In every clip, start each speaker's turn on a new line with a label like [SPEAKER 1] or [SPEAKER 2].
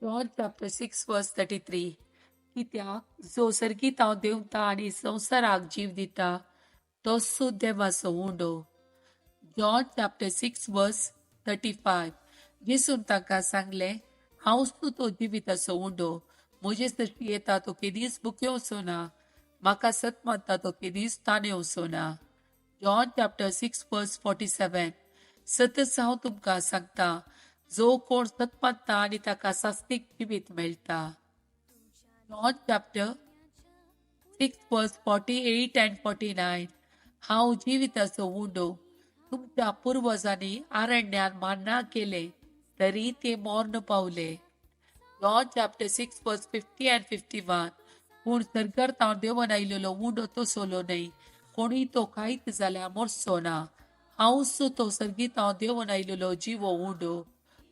[SPEAKER 1] John chapter 6 verse 33. कित्याक जो सर्गीत हांव देंवता आनी संवसाराक जीव दिता तोच देवाचो उंडो. John chapter 6 verse 35. जेसून तांकां सांगलें, हांवच तो जिविताचो उंडो. म्हजे सरशी येता तो केदीच भुकेवचो ना, म्हाका सत मानता तो केदीच ताणेवचो ना. John chapter 6 verse 47. सतच हांव तुमकां सांगता, जो कोण सत मानता आनी ताका सास्तीक जिवीत मेळटा. John chapter 6 verse 48 and 49. हांव जिविताचो उंडो. तुमच्या पुर्वजांनी आरण्यान मान्ना केले तरी ते मर्ण पावले. John chapter 6 verse 50 and 51. पूण सरकार तावन देवन आयलेलो उंडो तसलो न्हय, कोणूय तो खायत जाल्यार मरचो ना. हांवच तो सर्गीत हांव देवन आयलेलो जिवो उंडो.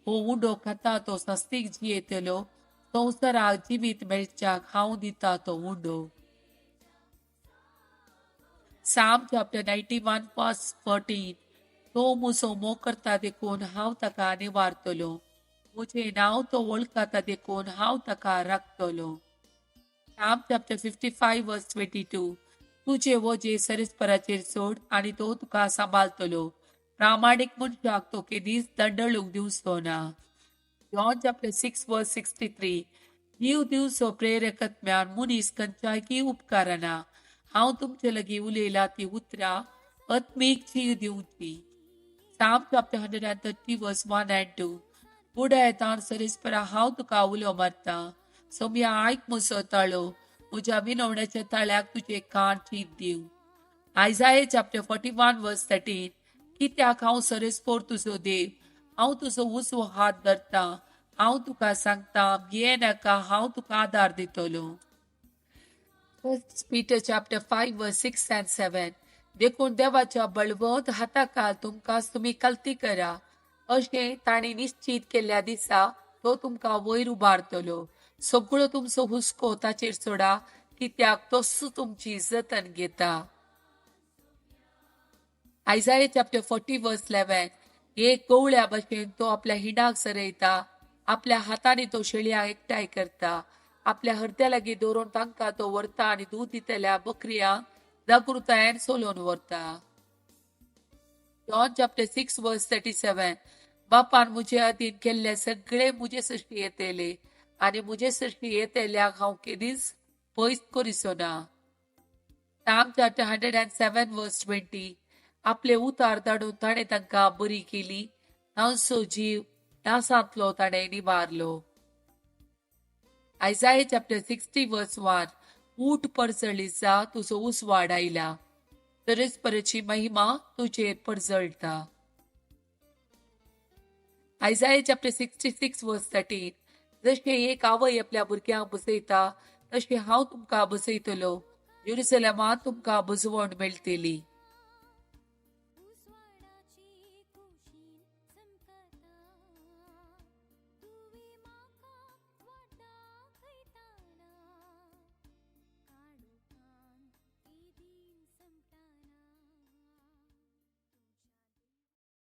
[SPEAKER 1] हो उंडो खाता तो सास्तीक जियेतलो. संवसाराक जिवीत मेळच्याक हांव दिता तो उंडो. Psalm chapter 91 verse 14. तो म्हजो मोग करता देखून हांव ताका निवारतलो, म्हजें नांव तो वळखता देखून हांव ताका राखतलो. Psalm chapter 55 verse 22. तुजे वोजे सरेस्पराचेर सोड आनी तो तुका सांबाळतलो. प्रामाणीक मनशाक तो केदीच दंडळूंक दिवचो ना. John chapter 6 verse 63. जीव दिवचो प्रेरकत्म्यान मनीस खंयच्याय उपकारना. हांव तुमचे लागीं उलयला ती उतरां आत्मीक जीव दिवची. Psalm chapter 130 verse 1 and 2. बुडायतान सरेस्परा हांव तुका उलो मारता. सोम्या आयक म्हजो ताळो, म्हज्या विनवण्याच्या ताळ्याक तुजे कान चीत दिव. Isaiah chapter 41 verse 13. कित्याक हांव सरेस्पोर तुजो देव, हांव तुजो उजवो हात धरता. हांव तुका सांगता, भिये नाका, हांव तुका आदार दितलो. 1 Peter chapter 5 verse 6 and 7. देखून देवाच्या बळवंत हाताखाल तुमकां तुमी कलती करा, अशें तांणी निश्चित केल्ल्या दिसा तो तुमकां वयर उबारतलो. सगळो तुमचो हुस्को ताचेर सोडा, कित्याक तोच तुमची जतन घेता. Isaiah chapter 40 verse 11. एक गवळ्या भशेन तो आपल्या हिंडाक सरयता, आपल्या हातांनी तो शेळयाक एकठांय करता. आपल्या हरद्या लागीं दवरून तांकां तो व्हरता आनी दूद दितल्या बकऱ्यांक जागृतायेन सोलोवन व्हरता. John chapter 6 verse 37. बापान म्हजे अधीन केल्ले सगळे म्हजे सृश्टी येतले आनी म्हजे सृश्टी येतल्याक हांव केदीच पयस करिचो ना. Psalm chapter 107 verse 20. आपले उतार धाडून ताणें तांकां बरी केली, तांचो जीव नासांतलो ताणें निवारलो. Isaiah chapter 60 verse 1. ऊठ परजळी जा, तुजो उजवाड आयला, परस्पराची महिमा तुजेर परजळटा. Isaiah chapter 66 verse 13. जशें एक आवय आपल्या भुरग्यांक बसयता तशें हांव तुमकां बसयतलो, जेरुसलेमांत तुमकां बुजवण मेळटली.